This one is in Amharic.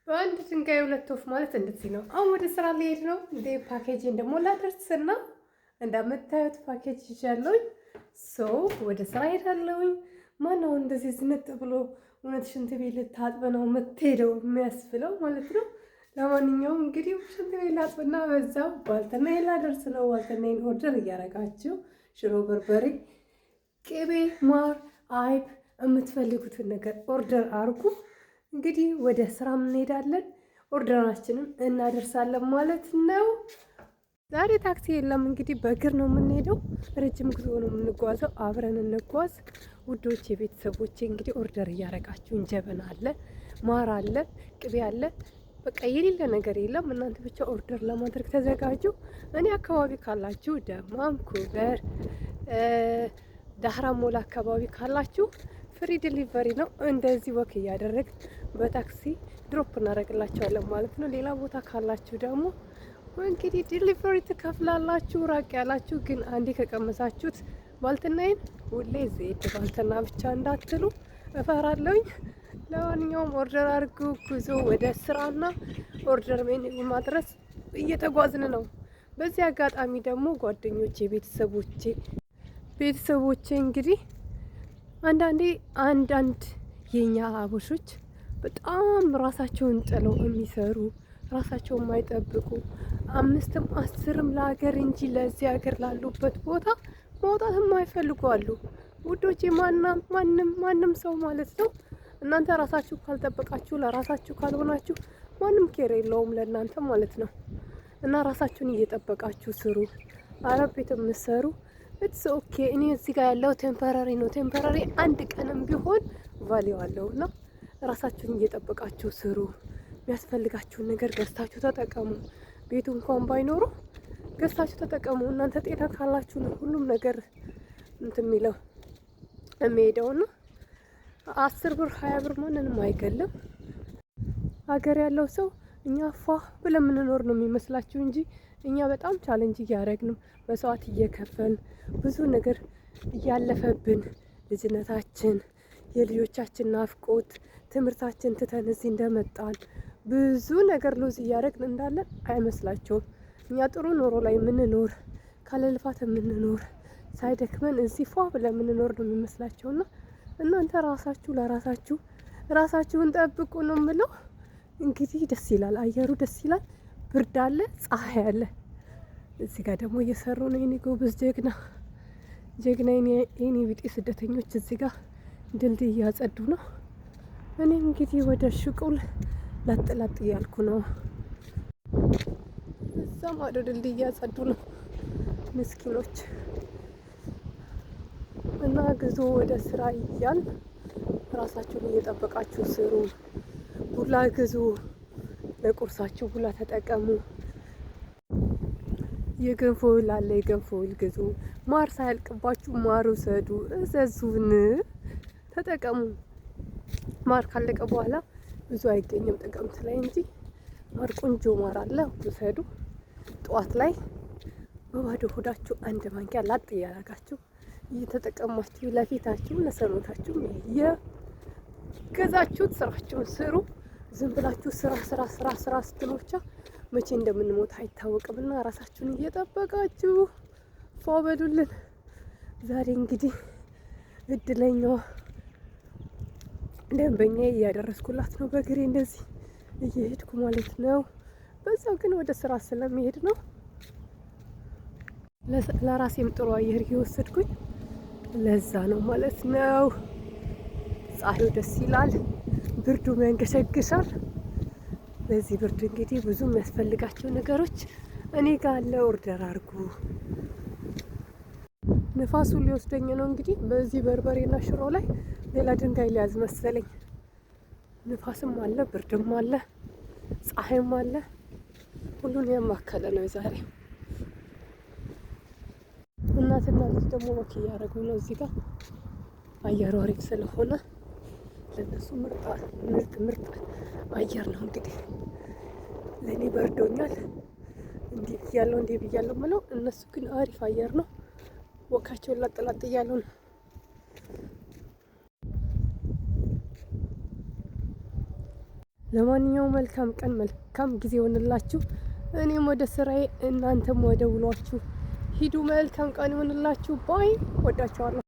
በአንድ ድንጋይ ሁለት ወፍ ማለት እንደዚህ ነው። አሁን ወደ ስራ ሊሄድ ነው እንዴ? ፓኬጅን ደግሞ ላደርስና እንደምታዩት ፓኬጅ ይዣለሁኝ። So ወደ ስራ ሄዳለሁኝ። ማነው እንደዚህ ዝንጥ ብሎ እውነት ሽንት ቤት ልታጥብ ነው የምትሄደው የሚያስብለው ማለት ነው። ለማንኛውም እንግዲህ ሽንት ቤት ላጥብና በዛው ባልትናዬን ላደርስ ነው። ባልትናዬን order እያረጋችሁ ሽሮ፣ በርበሬ፣ ቅቤ፣ ማር፣ አይብ የምትፈልጉትን ነገር order አርጉ። እንግዲህ ወደ ስራም እንሄዳለን፣ order ኣችንም እናደርሳለን ማለት ነው። ዛሬ ታክሲ የለም፣ እንግዲህ በእግር ነው የምንሄደው። ረጅም ጉዞ ነው የምንጓዘው። አብረን እንጓዝ ውዶች፣ የቤተሰቦቼ እንግዲህ order እያረጋችሁ እንጀበና አለ፣ ማር አለ፣ ቅቤ አለ፣ በቃ የሌለ ነገር የለም። እናንተ ብቻ order ለማድረግ ተዘጋጁ። እኔ አካባቢ ካላችሁ ደማም፣ ኩበር፣ ዳህራ ሞላ አካባቢ ካላችሁ free delivery ነው። እንደዚህ walk እያደረግ በታክሲ drop እናደርግላቸዋለን ማለት ነው። ሌላ ቦታ ካላችሁ ደግሞ እንግዲህ delivery ትከፍላላችሁ። ራቅ ያላችሁ ግን አንዴ ከቀመሳችሁት ባልትናይን ሁሌ ዜድ ባልትና ብቻ እንዳትሉ እፈራለሁኝ። ለማንኛውም order አድርጉ። ጉዞ ወደ ስራና order menu ማድረስ እየተጓዝን ነው። በዚህ አጋጣሚ ደግሞ ጓደኞቼ፣ ቤተሰቦቼ እንግዲህ አንዳንዴ አንዳንድ የኛ አበሾች በጣም ራሳቸውን ጥለው የሚሰሩ፣ ራሳቸውን የማይጠብቁ፣ አምስትም አስርም ለሀገር እንጂ ለዚህ ሀገር ላሉበት ቦታ መውጣት የማይፈልጉ አሉ። ውዶቼ ማንም ማንም ሰው ማለት ነው፣ እናንተ ራሳችሁ ካልጠበቃችሁ፣ ለራሳችሁ ካልሆናችሁ ማንም care የለውም ለእናንተ ማለት ነው። እና ራሳችሁን እየጠበቃችሁ ስሩ። አረብ ቤት የምትሰሩ it's okay። እኔ እዚህ ጋር ያለው temporary ነው። Temporary አንድ ቀንም ቢሆን value አለው እና ራሳችሁን እየጠበቃችሁ ስሩ። የሚያስፈልጋችሁን ነገር ገዝታችሁ ተጠቀሙ። ቤቱ እንኳን ባይኖሩ ገዝታችሁ ተጠቀሙ። እናንተ ጤና ካላችሁ ነው ሁሉም ነገር እንትን የሚለው የሚሄደውና 10 ብር 20 ብር ማንንም አይገልም። ሀገር ያለው ሰው እኛ ፏ ብለን የምንኖር ነው የሚመስላችሁ እንጂ እኛ በጣም challenge እያደረግን፣ መስዋዕት እየከፈልን፣ ብዙ ነገር እያለፈብን፣ ልጅነታችን፣ የልጆቻችን ናፍቆት፣ ትምህርታችን ትተን እዚህ እንደመጣን ብዙ ነገር lose እያደረግን እንዳለን አይመስላቸውም። እኛ ጥሩ ኑሮ ላይ የምንኖር፣ ካለ ልፋት የምንኖር፣ ሳይደክመን እዚህ ፏ ብለን የምንኖር ነው የሚመስላቸውና እናንተ ራሳችሁ ለራሳችሁ ራሳችሁን ጠብቁ ነው የምለው። እንግዲህ ደስ ይላል፣ አየሩ ደስ ይላል። ብርድ አለ፣ ፀሐይ አለ። እዚህ ጋር ደግሞ እየሰሩ ነው። የኔ ጎበዝ ጀግና ጀግና የኔ ቢጤ ስደተኞች እዚህ ጋር ድልድይ እያጸዱ ነው። እኔ እንግዲህ ወደ شغل ላጥ ላጥ እያልኩ ነው። እዛ ማዶ ድልድይ እያጸዱ ነው ምስኪኖች። እና ጉዞ ወደ ስራ እያል ራሳችሁን እየጠበቃችሁ ስሩ። ቡላ ግዙ፣ ለቁርሳችሁ ቡላ ተጠቀሙ። የገንፎ እህል አለ፣ የገንፎ እህል ግዙ። ማር ሳያልቅባችሁ ማር ውሰዱ፣ እዘዙን፣ ተጠቀሙ። ማር ካለቀ በኋላ ብዙ አይገኝም ጥቅምት ላይ እንጂ ማር ቆንጆ ማር አለ፣ ውሰዱ። ጠዋት ላይ በባዶ ሆዳችሁ አንድ ማንኪያ ላጥ እያደረጋችሁ እየተጠቀማችሁ ለፊታችሁ ለሰውነታችሁ የገዛችሁት ስራችሁን ስሩ። ዝም ብላችሁ ስራ ስራ ስራ ስራ ስትሉ ብቻ መቼ እንደምንሞት አይታወቅምና ራሳችሁን እየጠበቃችሁ ፏ በሉልን። ዛሬ እንግዲህ እድለኛዋ ደንበኛ እያደረስኩላት ነው። በእግሬ እንደዚህ እየሄድኩ ማለት ነው። በዛው ግን ወደ ስራ ስለሚሄድ ነው። ለራሴም ጥሩ አየር እየወሰድኩኝ ለዛ ነው ማለት ነው። ፀሐዩ ደስ ይላል፣ ብርዱ ያንገሸግሻል። በዚህ ብርድ እንግዲህ ብዙ የሚያስፈልጋቸው ነገሮች እኔ ጋር አለ። Order አድርጉ። ንፋሱ ሊወስደኝ ነው እንግዲህ በዚህ በርበሬና ሽሮ ላይ ሌላ ድንጋይ ሊያዝ መሰለኝ። ንፋስም አለ፣ ብርድም አለ፣ ፀሐይም አለ። ሁሉን ያማከለ ነው ዛሬ። እናትና ልጅ ደግሞ walk እያደረጉ ነው እዚህ ጋር አየሩ አሪፍ ስለሆነ ለእነሱ ምርጥ ምርጥ ምርጥ አየር ነው። እንግዲህ ለእኔ በርዶኛል፣ እንዲህ ብያለሁ እንዲህ ብያለሁ ምለው፣ እነሱ ግን አሪፍ አየር ነው። Walk ኣቸውን ላጥላጥ እያሉ ነው። ለማንኛውም መልካም ቀን መልካም ጊዜ ይሆንላችሁ። እኔም ወደ ስራዬ፣ እናንተም ወደ ውሏችሁ ሂዱ። መልካም ቀን ይሆንላችሁ። Bye። ወዳችኋለሁ።